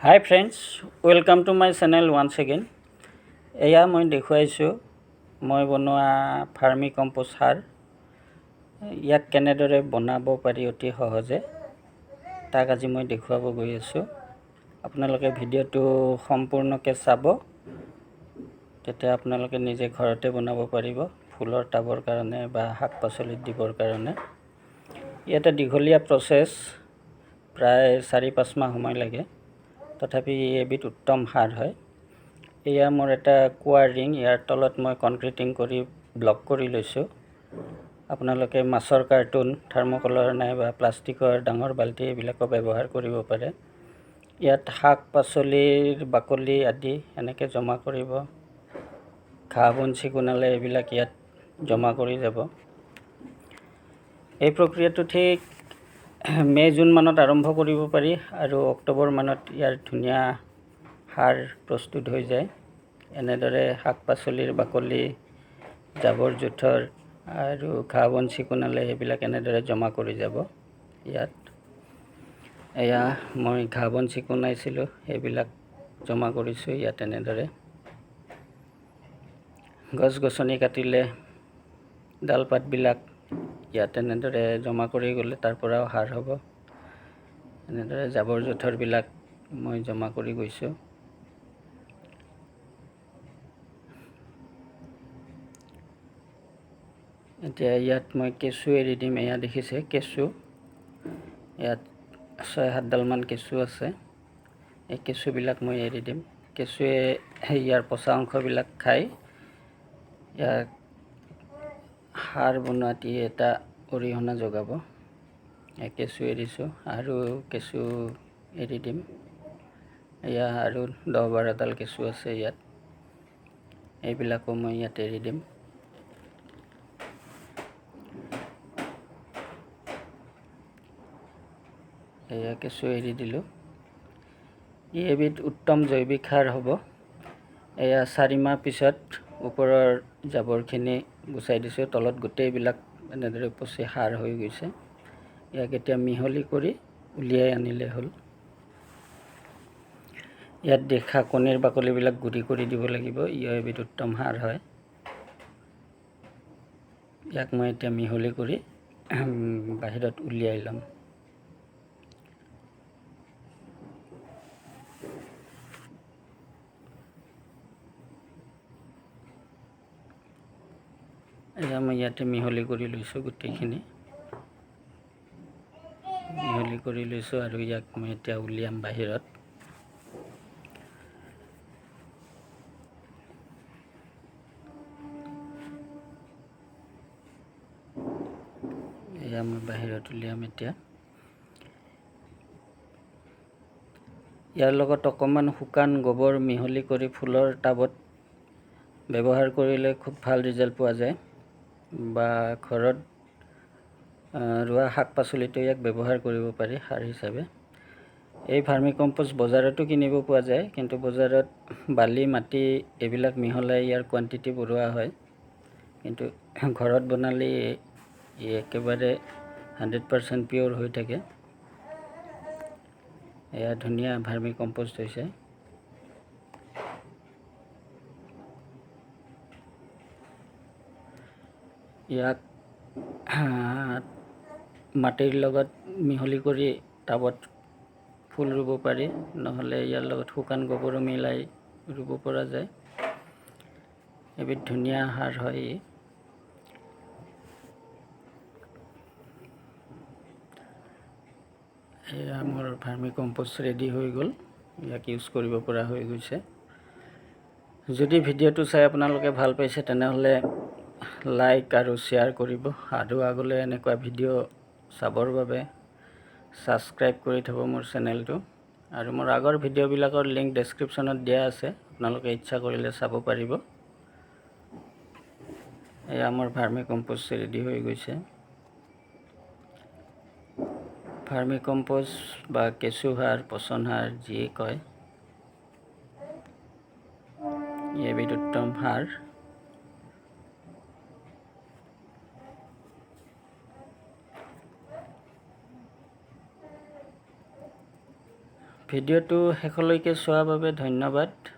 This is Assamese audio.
Hi friends, welcome to my channel once again. এয়া মই দেখুৱাইছোঁ মই বনোৱা ভাৰ্মি কম্পোষ্ট সাৰ। ইয়াক কেনেদৰে বনাব পাৰি অতি সহজে তাক আজি মই দেখুৱাব গৈ আছোঁ। আপোনালোকে ভিডিঅ'টো সম্পূৰ্ণকৈ চাব, তেতিয়া আপোনালোকে নিজে ঘৰতে বনাব পাৰিব ফুলৰ টাবৰ কাৰণে বা শাক পাচলিত দিবৰ কাৰণে। ই এটা দীঘলীয়া প্ৰচেছ, প্ৰায় 4-5 মাহ সময় লাগে, তথাপি ই এবিধ উত্তম সাৰ হয়। এয়া মোৰ এটা কুঁৱাৰ ৰিং, ইয়াৰ তলত মই কনক্ৰিটিং কৰি ব্লক কৰি লৈছোঁ। আপোনালোকে মাছৰ কাৰ্টুন, থাৰ্মকলৰ নাইবা প্লাষ্টিকৰ ডাঙৰ বাল্টি এইবিলাকো ব্যৱহাৰ কৰিব পাৰে। ইয়াত শাক পাচলিৰ বাকলি আদি এনেকৈ জমা কৰিব, ঘাঁহ বন চিকুণালে এইবিলাক ইয়াত জমা কৰি যাব। এই প্ৰক্ৰিয়াটো ঠিক মে' জুন মানত আৰম্ভ কৰিব পাৰি আৰু অক্টোবৰ মানত ইয়াৰ ধুনীয়া সাৰ প্ৰস্তুত হৈ যায়। এনেদৰে শাক পাচলিৰ বাকলি, জাবৰ জোঁথৰ আৰু ঘাঁহ বন চিকুণালে সেইবিলাক এনেদৰে জমা কৰি যাব ইয়াত। এয়া মই ঘাঁহ বন চিকুণাইছিলোঁ, সেইবিলাক জমা কৰিছোঁ ইয়াত এনেদৰে। গছ গছনি কাটিলে ডাল পাতবিলাক ইয়াত এনেদৰে জমা কৰি গ'লে তাৰ পৰাও সাৰ হ'ব। এনেদৰে জাবৰ জোঁথৰবিলাক মই জমা কৰি গৈছোঁ। এতিয়া ইয়াত মই কেঁচু এৰি দিম। এয়া দেখিছে কেঁচু, ইয়াত 6-7ডালমান কেঁচু আছে। এই কেঁচুবিলাক মই এৰি দিম। কেঁচুৱে ইয়াৰ পচা অংশবিলাক খাই ইয়াক সাৰ বনোৱাত ই এটা অৰিহণা যোগাব। এই কেঁচু এৰিছোঁ আৰু কেঁচু এৰি দিম। এয়া আৰু 10-12ডাল কেঁচু আছে ইয়াত, এইবিলাকো মই ইয়াত এৰি দিম। এয়া কেঁচু এৰি দিলোঁ। ই এবিধ উত্তম জৈৱিক সাৰ হ'ব। এয়া 4 মাহ পিছত ওপৰৰ জাবৰখিনি গুচাই দিছোঁ, তলত গোটেইবিলাক এনেদৰে পচি সাৰ হৈ গৈছে। ইয়াক এতিয়া মিহলি কৰি উলিয়াই আনিলে হ'ল। ইয়াত দেখা কণীৰ বাকলিবিলাক গুড়ি কৰি দিব লাগিব, ই এবিধ উত্তম সাৰ হয়। ইয়াক মই এতিয়া মিহলি কৰি বাহিৰত উলিয়াই ল'ম। এয়া মই ইয়াতে মিহলি কৰি লৈছোঁ, গোটেইখিনি মিহলি কৰি লৈছোঁ আৰু ইয়াক মই এতিয়া উলিয়াম বাহিৰত। এয়া মই বাহিৰত উলিয়াম এতিয়া। ইয়াৰ লগত অকণমান শুকান গোবৰ মিহলি কৰি ফুলৰ টাবত ব্যৱহাৰ কৰিলে খুব ভাল ৰিজাল্ট পোৱা যায়, বা ঘৰত ৰোৱা শাক পাচলিতো ইয়াক ব্যৱহাৰ কৰিব পাৰি সাৰ হিচাপে। এই ভাৰ্মি কম্পোষ্ট বজাৰতো কিনিব পোৱা যায়, কিন্তু বজাৰত বালি মাটি এইবিলাক মিহলাই ইয়াৰ কোৱাণ্টিটি বঢ়োৱা হয়। কিন্তু ঘৰত বনালে ই একেবাৰে 100% পিয়'ৰ হৈ থাকে। এয়া ধুনীয়া ভাৰ্মি কম্পোষ্ট হৈছে। ইয়াক মাটিৰ লগত মিহলি কৰি টাবত ফুল ৰুব পাৰি, নহ'লে ইয়াৰ লগত শুকান গোবৰো মিলাই ৰুব পৰা যায়। এবিধ ধুনীয়া সাৰ হয় ই। এয়া মোৰ ভাৰ্মি কম্পোষ্ট ৰেডি হৈ গ'ল, ইয়াক ইউজ কৰিব পৰা হৈ গৈছে। যদি ভিডিঅ'টো চাই আপোনালোকে ভাল পাইছে তেনেহ'লে লাইক আৰু শ্বেয়াৰ কৰিব, আৰু আগলৈ এনেকুৱা ভিডিঅ' চাবৰ বাবে ছাবস্ক্ৰাইব কৰি থ'ব মোৰ চেনেলটো। আৰু মোৰ আগৰ ভিডিঅ'বিলাকৰ লিংক ডেছক্ৰিপশ্যনত দিয়া আছে, আপোনালোকে ইচ্ছা কৰিলে চাব পাৰিব। এয়া মোৰ ভাৰ্মি কম্পোষ্ট ৰেডি হৈ গৈছে। ভাৰ্মি কম্পোষ্ট বা কেঁচু সাৰ, পচন সাৰ যিয়ে কয়, ই এবিধ উত্তম সাৰ। ভিডিঅ'টো শেষলৈকে চোৱাৰ বাবে ধন্যবাদ।